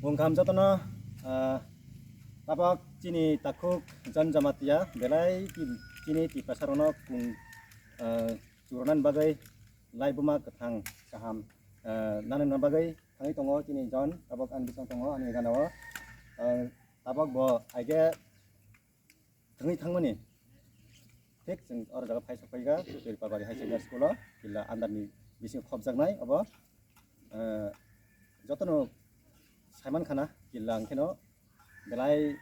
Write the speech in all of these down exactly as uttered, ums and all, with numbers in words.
Bung kaham jotono, ah, tabok chini takhuk Jon Jamatia belai ki-, chini Tiprasa rokno kung, ah, churunani bagwi laibuma kwthang kaham, ah, nanani bagwi thangwi tongo chini Jon, tabok ani bising tongo ani gana o, ah, tabok bo aige thangwi thangmani. Thik chwng oro jaga phai sok phaikha, Twipabari High Secondary School o, killa under ni bisingo khopjaknai obo. Eh, jotono saiman khana, killa ang kheno belai,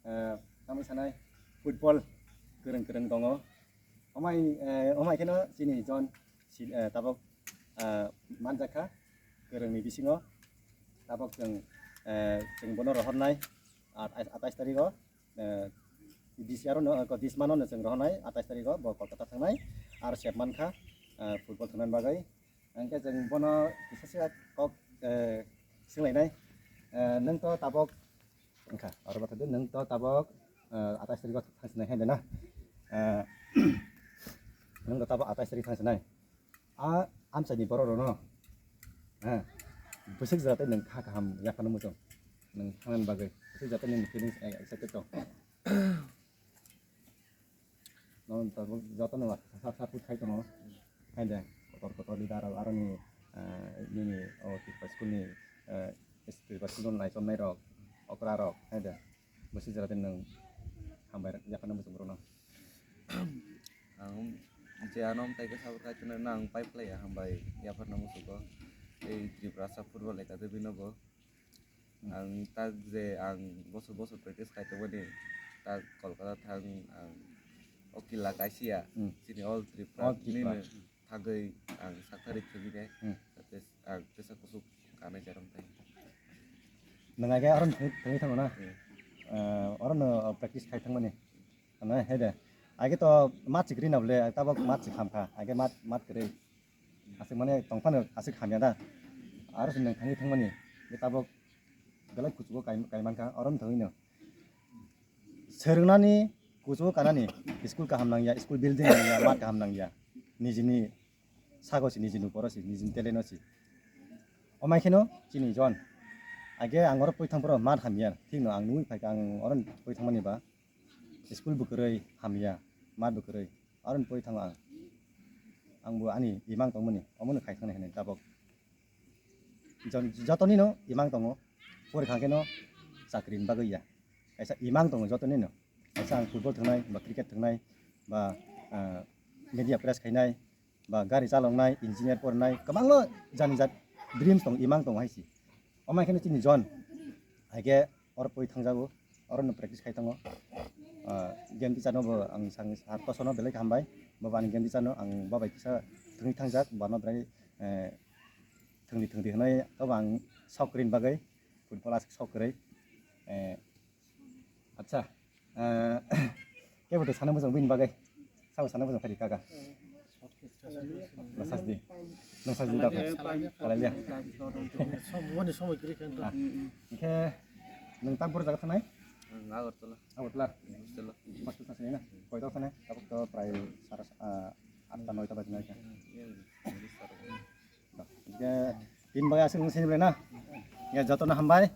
eh, tamo sanai football kwrwng kwrwng tongo. Omai, eh, omai kheno chini Jon si-, eh, tabok, eh, manjakha kwrwngni bisingo. Tabok chwng, eh, chwng bono rohornai at-, atais tarikh o, eh, this year no, ko this month no chwng rohornai atais tarikh o bo Kolkata thangnai. Ar sep mankha, eh, football thwngnani bagwi. Hwnkhe chwng bono kisa se kok, eh, swnglainai. Eh, nwng to tabok wngkha, aro bathai de nwng to tabok, eh, atais tarikh o thangsinai hai de na. Eh, nwng to tabok atais tarikh thangsinai. A amchaini borok rokno, eh, bwswk jora tei nwng kha kaham yapharna muchung. Nwng thangnani bagwi bwswk jora tei nwng feelings excited tong. Nono tabuk jotono sa support khai tongo. Hai de, kotor kotor leader rok aroni, eh, nini o Tripura school ni, eh, Tripura school no naichomnai rok, okra rok, hai de. Bwswk jora de nwng hambai yapharna muchung borokno. Ang je ano tai khe support khai tongnai no ang pai phlai ya hambai yapharna muchungo. Tei Tripura sa football academy no bo. Hmm. Ang tak je ang bosor bosor practice khai tongmani, tak Kolkata thang ang o killa kaisa ya, Hmm. chini all Tripura All Tripura. nini thagwi ang sakthari thwgwi nai, Hmm. tei ang tesa kusuk kanai jarang tai. Nwng age aron thwngwi thango na? Hmm. Eh, oro no practice khai thangmani. Ano hai de. Age to mat sikri na bole, tabok mat sikam kha. Age mat, mat kwrwi. Aswk mane tongphano aswk hamya da. Aro se nwng thangwi thangmani. Be tabok belai kuchugo kai, kai mankha. Oro no thangwi no. Swrwngnani kuchugo kanani. School kaham nangya, school building nangya, mat kaham nangya. Nijini sago si, nijini poro si, nijini talent o si. Omai kheno chini Jon. Age ang oro poi thang phoro mat hamya. Thik no ang nugwi phaikha ang oro poi thangmani ba. School bo kwrwi hamya, mat bo kwrwi. Aroni pori thango ang. Ang bo ani imang tongmani, omono khai thangnai hinwi tabok. Jon-, jotonino imang tongo, pori thangkheno chakrini bagwi ya. Kaisa imang tongo jotonino. Kaisa ang football thwngnai, ba cricket thwngnai, ba, ah, media press khainai, ba gari chaloknai, engineer pornai, kwbangma jani jat dreams tong, imang tongo hai se. Omo hai kheno chini Jon, hai khe oro poi thangjago, oro no practice khai tongo. Ah, game teacher no bo ang sang sar kosono belai khe hambai, bo ani game teacher no ang bo bai kisa thwngwi thangjak, bo ano belai, eh, thwngdi thwngdi hwnwi abo ang sok kwrwini bagwi, football aswk sok kwrwi. Eh, Acha, eh, kebo to sana mujung bini bagwi. Sabo sana mujung kari kaka. Nang sajdi. Nang sajdi da. Salai liya. Som-, wani somoi kwrwi khe Ah. Hingke nang tam pura jaga thanai? Ang Agartala. Agartala. Hostel o. Hostel thanai na. Koita thanai? Tabuk to prai sara, ah, atta noita baji nai kha. Iya, iya. Hingke tin bagwi aswk nang sini na. Ya joto no hambai.